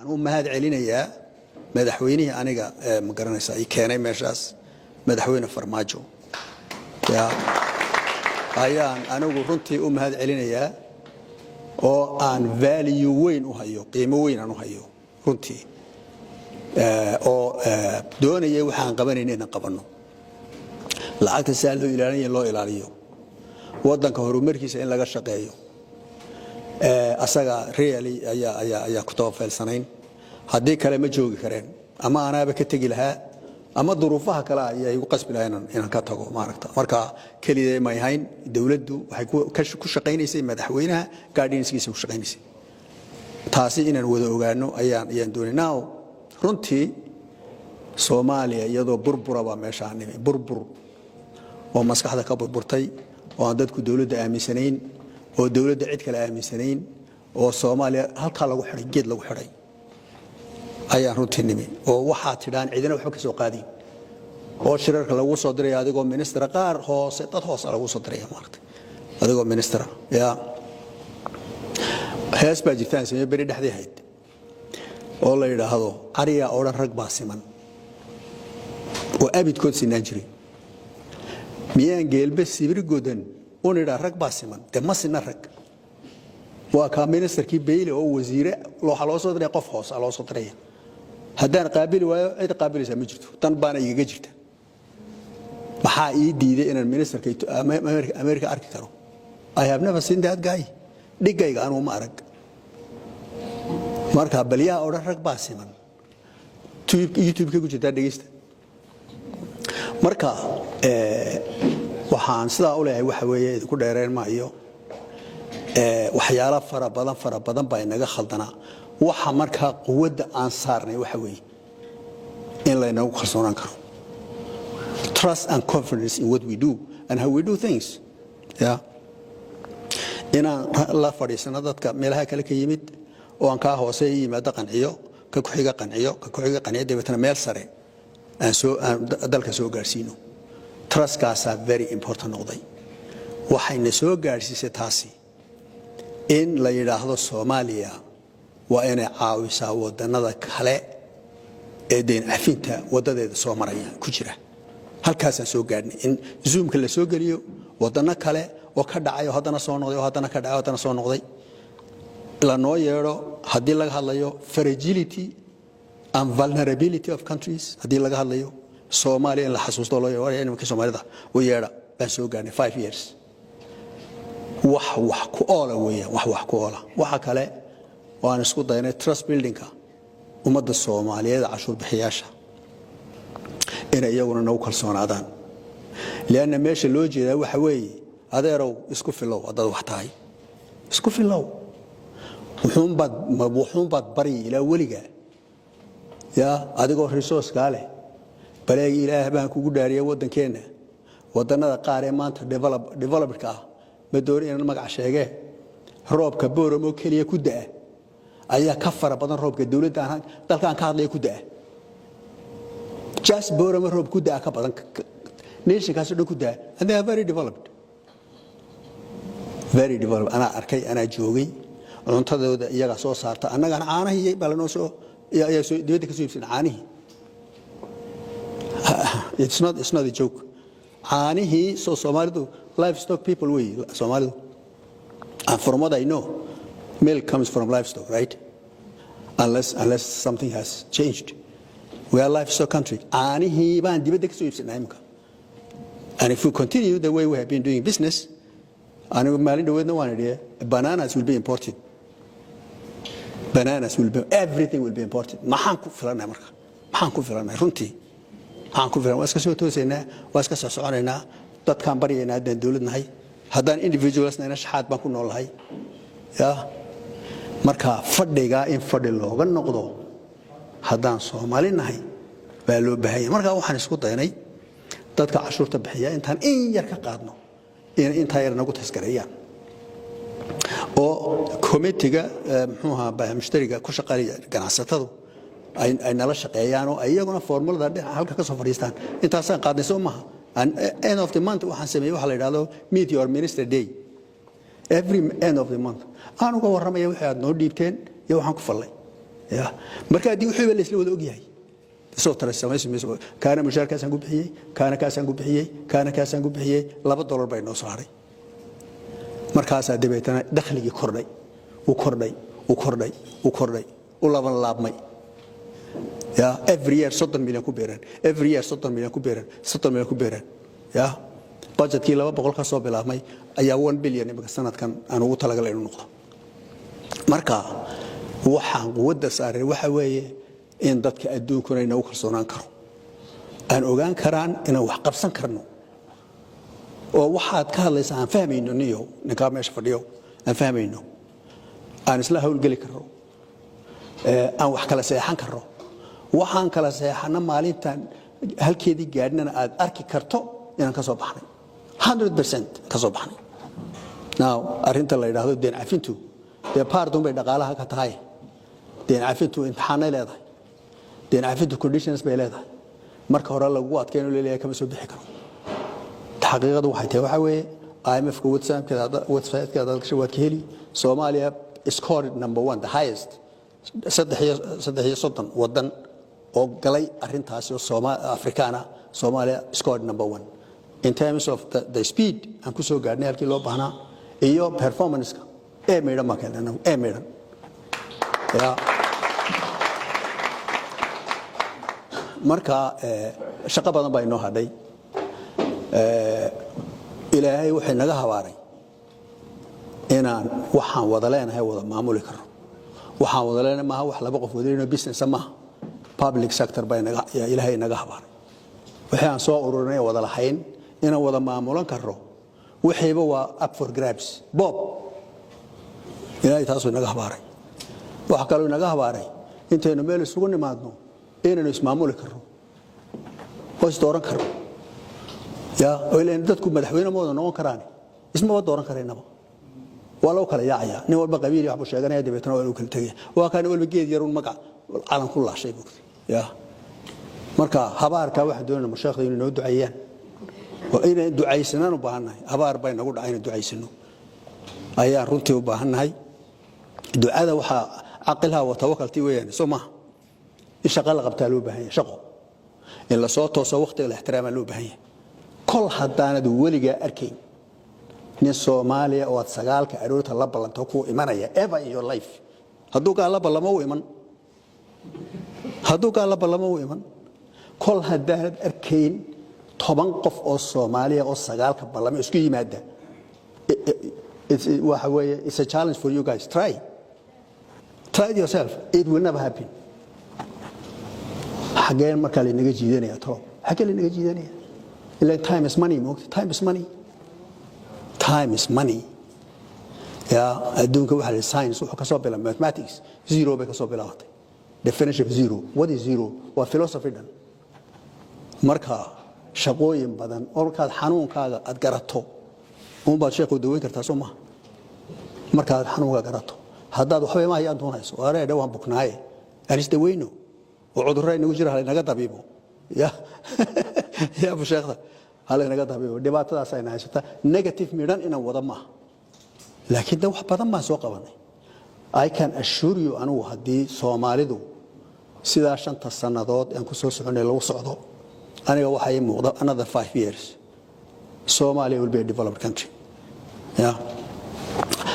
Waxaan u mahad celinayaa madaxweynihii aniga, ma garanaysaa, i keenay meeshaas, Madaxweyne Farmaajo ya ayaan anigu runtii u mahad celinayaa, oo aan value weyn u hayo, qiimo weyn aan u hayo runtii, oo doonayay waxaan qabanayna inaan qabanno, lacagta saa loo ilaalinaya loo ilaaliyo, waddanka horumarkiisa in laga shaqeeyo. Asaga really ayaa ku tabafaylsanayn. Haddii kale ma joogi kareen, ama anaaba ka tegi lahaa ama duruufaha kale ayaa igu qasbi lahaa inaan ka tago, maaragta. Marka kelidee may ahayn, dowladdu waxay ku shaqaynaysay madaxweynaha guidance-kiisa ku shaqaynaysay. Taasi inaan wada ogaano ayaan doonay. Now, runtii Soomaaliya iyadoo burbura baa meeshaan nimi, burbur oo maskaxda ka burburtay, oo aan dadku dowladda aaminsanayn, oo dowladda cid kale aaminsanayn, oo Soomaaliya halkaa lagu xidhay, geed lagu xidhay ayaan runtii nimi, oo waxaa tidhaan cidina waxba ka soo qaadayn, oo shirarka lagu soo diraya adigoo ministra, qaar hoose, dad hoose lagu soo diraya, maaragtay, adigoo ministra ya. Hees baa jirtaan samee beri dhexdii hayd oo la yidhaahdo "Cariyaa oo dhan rag baa siman oo abidkood sinaan jiray, miyaan geelbe sibir godan un idhaa rag baa siman?" Dee ma sinna rag. Waa kaa ministerkii Beyle oo wasiire waxaa loo soo diraya, qof hoose loo soo diraya. Haddaan qaabili waayo, cid qaabilaysaa ma jirto, dan baana igaga jirta. Maxaa ii diiday inaan ministerka America arki karo? I have never seen that guy. Dhigayga anugu ma arag. Marka balyaha oo dhan rag baa siman, YouTube-ka ku jirtaa, dhegeysta. Marka waxaan sidaa u leeyahay waxa weeye, idinku dheereen maayo, waxyaalo fara badan, fara badan baa inaga khaldanaa. Waxa markaa quwadda aan saarnay waxa weeye in laynagu kalsoonaan karo, trust and confidence in what we do and how we do things, yeah. Inaan la fadhiisano dadka meelaha kale ka yimid oo aan kaa hoose yimaado qanciyo, ka ku-xiga qanciyo, ka ku-xiga qanciyo, dabeetana meel sare aan soo aan dalka soo gaarsiino. Trustkaasaa very important noqday. Waxayna soo gaadhsiisay taasi in la yidhaahdo Soomaaliya waa inay caawisaa wadannada kale ee deyn cafinta waddadeeda soo maraya ku jira. Halkaasaan soo gaadhnay in Zoomka la soo geliyo waddanno kale oo ka dhacay oo haddana soo noqday, oo haddana ka dhacay oo haddana soo noqday, lanoo yeedho haddii laga hadlayo fragility and vulnerability of countries. Haddii laga hadlayo Soomaaliya, in la xasuusto loo yeedho nimankii Soomaalida u yeedha baan soo gaadhnay 5 years. Wax wax ku oola weeyaan, wax wax ku oola. Waxa kale oo aan isku daynay trust buildingka ummadda Soomaaliyeed, cashuur bixiyaasha, inay iyaguna nagu kalsoonaadaan, lianna meesha loo jeedaa waxa weeye, adeerow, isku filow. Haddaad wax tahay, isku filow. Wuxuunbaad baryi ilaa weliga ya adigoo resourcekaa leh. Baleeg, Ilaah baan kugu dhaariya, waddankeenna wadannada qaar ee maanta developedka ah, ma dooni inaan magac sheegee, roobka Booramo keliya ku da'a ayaa ka fara badan roobka dowladda dalkaan ka hadlaya ku da'a. Just Booramo roob ku da'a ka badan nationkaasoo dhan ku da'a, and they are very developed, very developed. Anaa arkay, anaa joogay. Cuntadooda iyagaa soo saarta. Annagana caanahii baa lanoo soo ayaa soo dibadda ka soo iibsan caanihii. It's not a joke. Caanihii soo Soomaalidu livestock people wey Soomaalidu, and from what I know, milk comes from livestock, right? Unless something has changed, we are livestock country. Caanihii baan dibadda ka soo iibsanaa imika, and if we continue the way we have been doing business, anigu maalin dhaweedna waan idhi, bananas will be imported, bananas will be, everything will be imported. Maxaan ku filanahay marka? Maxaan ku filanahay runtii? Maxaan ku filan? Waa iska soo toosaynaa, waa iska soo soconaynaa, dadkaan baryaynaa haddaan dowlad nahay, haddaan individuals nahayna shaxaad baan ku nool nahay ya. Marka fadhigaa in fadhi looga noqdo haddaan Soomaali nahay baa loo baahan yahay. Marka waxaan isku daynay dadka cashuurta bixiya intaan in yar ka qaadno inay intaa yar nagu taskareeyaan, oo committeega, muxuu ahaa, mushtariga ku shaqeeya, ganacsatadu ay nala shaqeeyaan, oo iyaguna formulada dhinaca halka ka soo fadhiistaan. Intaasaan qaadnay, soo maaha? And end of the month waxaan sameeyey waxa la yidhahdo Meet Your Minister Day. Every end of the month aan uga warramaya wixii aad noo dhiibteen iyo waxaan ku fallay. Ya marka haddii wixii la isla wada ogyahay, soo trust samaysi mayso. Kaana mushaarkaasaan ku bixiyey, kaana kaasaan ku bixiyey, kaana kaasaan ku bixiyey, $2 bay noo soo haray. Markaasaa dabeetana dakhligii kordhay, u kordhay, u kordhay, u kordhay, u laban laabmay. Ya every year 30 milyan ku beeraan, every year 30 milyan ku beeraan, 30 milyan ku beeraan. Ya budgetkii 200 ka soo bilaabmay ayaa 1 billion imika sanadkan aan ugu talagalay inuu noqdo. Marka waxaan quwadda saaray waxa weeye in dadka adduunkuna inagu kalsoonaan karo, aan ogaan karaan inaan wax qabsan karno, oo waxaad ka hadlaysa aan fahmayno, niyo ninkaa meesha fadhiyo aan fahmayno, aan isla hawlgeli karno, aan wax kala seexan karno. Waxaan kala seexanno maalintan halkeedii gaadhnana aad arki karto inaan ka soo baxnay, 100% ka soo baxnay. Now, arrinta la yidhaahdo deen cafintu dee part un bay dhaqaalaha ka tahay. Deen cafintu imtixaanay leedahay, deen cafintu conditions bay leedahay. Marka hore lagu adkayno leeyahay kama soo bixi karo. Xaqiiqadu waxay tahay waxaa weeye IMF-ka website-ka hadaad gasho waad ka heli. Soomaaliya scored number one, the highest, 33 wadan oo galay arrintaasi oo Afrikaana. Soomaaliya scored number one in terms of the speed aan ku soo gaadhnay halkii loo baahnaa iyo performance-ka. Ee maydhan baan keennay anagu, ee maydhan ya. Marka shaqo badan baa inoo hadhay. Ilaahay wuxuu naga habaaray inaan waxaan wada leenahay wada maamuli karno. Waxaan wada leenahay maaha wax laba qof wada business maaha, public sector baa Ilaahay naga habaaray. Wixii aan soo ururinay wada lahayn inaan wada maamulan karno, wixiiba waa up for grabs, boob. Ilaahay taasuu inaga habaaray. Waxa kaloo inaga habaaray intaynu meel isugu nimaadno inaynu ismaamuli karno oo isdooran karno. Ya oo ileen dadku madaxweyne ma wada noqon karaan, ismaba dooran karaynaba, waa loo kala yaacaya. Nin walba qabiil wax buu sheeganaya, dabeetana waa lagu kala tegaya. Waa kaa nin walba geed yarun magac calan ku laashay bugti ya. Marka habaarka waxaan doonayna masheekhda inay noo duceeyaan, oo inay ducaysanaan u baahannahay. Habaar bay nagu dhacay, inay ducaysano ayaan runtii u baahannahay. Ducada waxaa caqilha wa tawakalti weeyaan, soo maaha? In shaqo la qabtaa loo baahan yahay, shaqo in la soo tooso, waqtiga la ixtiraamaa loo baahan yahay. Kol haddaanad weligaa arkayn nin Soomaaliya oo aad 9-ka aroorta la ballanto kuu imanaya ever in your life, hadduu gaa la ballamo uu iman, hadduu gaa la ballamo uu iman. Kol haddaanad arkayn 10 qof oo Soomaaliya oo 9-ka ballamo isku yimaada, waxa weeye it's a challenge for you guys. Try, try it yourself, it will never happen. Xageen markaa laynaga jiidanaya talo? Xagee laynaga jiidanaya? Ilan time is money, moogta? Time is money, time is money. Ya adduunka waxa la science wuxuu ka soo bilaabay mathematics, zero bay ka soo bilaabatay. Definition of zero, what is zero? Waa philosophy dhan. Marka shaqooyin badan oo markaad xanuunkaaga aad garato uunbaad sheekhu daweyn kartaa, soo maha? Markaad xanuunka garato, haddaad waxba ima hayaan doonayso, areedhe waan buknaaye aan isdaweyno oo cudurro inagu jira halaynaga dabiibo. Ya ya busheekhda halaynaga dabiibo dhibaatadaas ayna haysata. Negative midhan inaan wada maaha, laakiin de wax badan baan soo qabanay. I can assure you, anigu haddii Soomaalidu sidaa 5-ta sannadood aan ku soo soconay lagu socdo, aniga waxaa ii muuqda another 5 years Somalia will be a developed country. Yeah.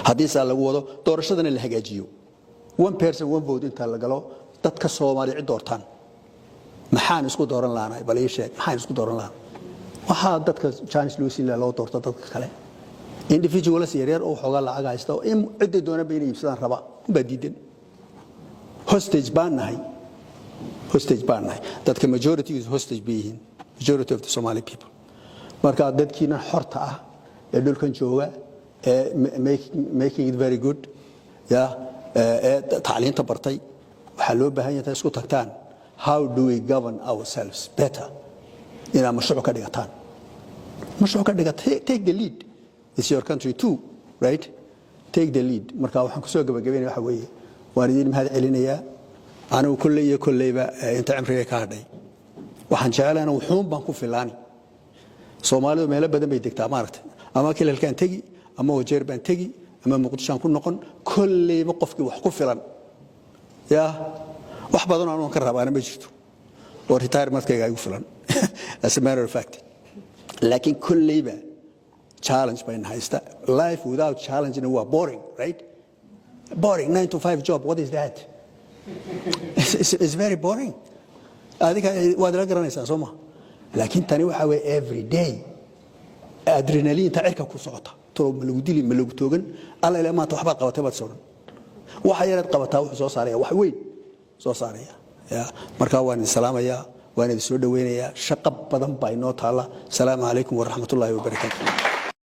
Haddii saa lagu wado, doorashadana la hagaajiyo, one person one vote inta la galo, dadka Soomaaliya cid doortaan. Maxaan isku dooran lahanay? Bal ii sheeg, maxaan isku dooran lahanay? Waxaa dadka chance loo siin lahaa loo doorto dadka kale. Individuals yaryar oo xoogaa lacag haysta oo in ciday doonaan ba inay iibsadaan raba baa diidan. Hostage baan nahay, hostage baan nahay. Dadka majority is hostage bay yihiin, majority of the Somali people. Marka dadkiina xorta ah ee dhulkan jooga ee making it very good ya ee tacliinta bartay, waxaa loo baahan yahay isku tagtaan. How do we govern ourselves better? Inaad mashruuc ka dhigataan, mashruuc ka dhigata. Take the lead, it's your country too, right? Take the lead. Marka waxaan kusoo gabagabaynaya waxa weeye waan idin mahad celinayaa. Anigu kolley iyo kolleyba inta cimriga ka hadhay waxaan jeclayna wuxuun baan ku filaani. Soomaalidu meelo badan bay degtaa, maaragtay? Ama kilalkaan tegi, ama Wajeer baan tegi, ama Muqdishoan ku noqon. Kolleyba qofkii wax ku filan. Ya wax badan oo anuun ka rabaana ma jirto oo retirementkayga igu filan, as a matter of fact. Laakiin kolleyba challenge bayna haysta. Life without challenge waa boring, right? Boring. 9 to 5 job, what is that? It's very boring. Adiga waad ila garanaysaa, soo ma? Laakiin tani waxaa weeye every day adrenalinta cirka ku socota. Tolow ma lagu dili, ma lagu toogan? Alla ilaa maanta waxbaad qabatay baad sodhan. Waxa yaraad qabataa wuxuu soo saaraya wax weyn soo saaraya. Ya, marka waan idin salaamayaa, waan idin soo dhaweynayaa. Shaqo badan baa inoo taalla. Asalaamu calaykum waraxmatullaahi wabarakaatu.